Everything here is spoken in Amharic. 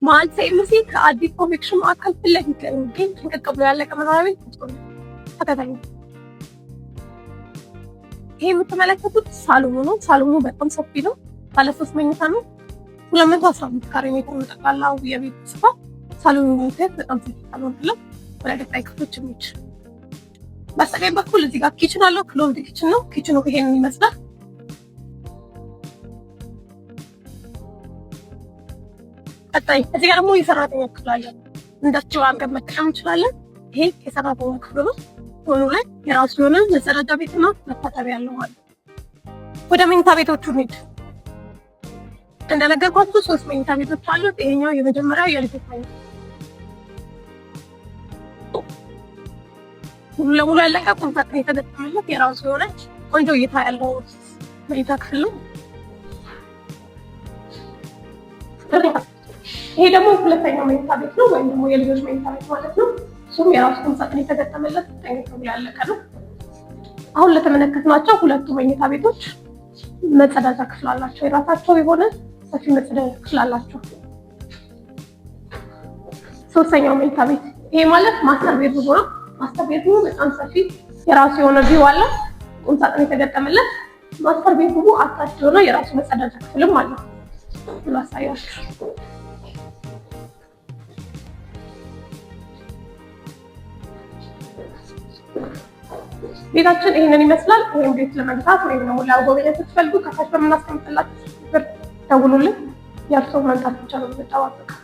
መሀል ሲኤምሲ ከአዲስ ኮንቬክሽን ማዕከል ፊት ለፊት ላይ የሚገኝ ጥንቅቅ ብሎ ያለቀ መኖሪያ ቤት ተከታተሉ። ይሄ የምትመለከቱት ሳሎኑ ነው። ሳሎኑ በጣም ሰፊ ነው። ባለ 3 መኝታ ነው። 215 ካሬ ሜትር ነው ጠቅላላው የቤቱ ስፋት። ሳሎኑ የሚታየት በጣም ሰፊ ሳሎን አለው። ወደ ቀጣይ ክፍሎች እንሂድ። በስተቀኝ በኩል እዚህ ጋር kitchen አለው። Closed kitchen ነው። Kitchen ኑ ይሄንን ይመስላል። ቀጣይ እዚህ ጋር ደግሞ የሰራተኛ ክፍል አለ። እንደዚሁ አድርገን መጠቀም እንችላለን። ይሄ የሰራተኛ ክፍሉ ነው። ሆኖ ላይ የራሱ የሆነ መጸዳጃ ቤትና መታጠቢያ ያለው ማለት። ወደ መኝታ ቤቶቹ እንሂድ። እንደነገርኳችሁ 3 መኝታ ቤቶች አሉት። ይሄኛው የመጀመሪያው የልጆች መኝታ ሙሉ ለሙሉ ያለቀ ቁም ሳጥን የተገጠመለት የራሱ የሆነ ቆንጆ እይታ ያለው መኝታ ክፍል ነው። ይሄ ደግሞ ሁለተኛው መኝታ ቤት ነው፣ ወይም ደግሞ የልጆች መኝታ ቤት ማለት ነው። እሱም የራሱ ቁም ሳጥን የተገጠመለት ጠንቅቅ ብሎ ያለቀ ነው። አሁን ለተመለከትናቸው ሁለቱ መኝታ ቤቶች መጸዳጃ ክፍል አላቸው። የራሳቸው የሆነ ሰፊ መጸዳጃ ክፍል አላቸው። ሶስተኛው መኝታ ቤት ይሄ ማለት master bedroom ነው። Master bedroom ኡ በጣም ሰፊ የራሱ የሆነ view አለው። ቁም ሳጥን የተገጠመለት master bedroom ኡ attach የሆነ የራሱ መጸዳጃ ክፍልም አለው። ላሳያችሁ። ቤታችን ይሄንን ይመስላል። ወይም ቤት ለመግዛት ወይም ደግሞ ለመጎብኘት ስትፈልጉ ከታች በምናስቀምጥላችሁ ብር ደውሉልን። የእርስዎ መምጣት ብቻ ነው የምንጠባበቀው።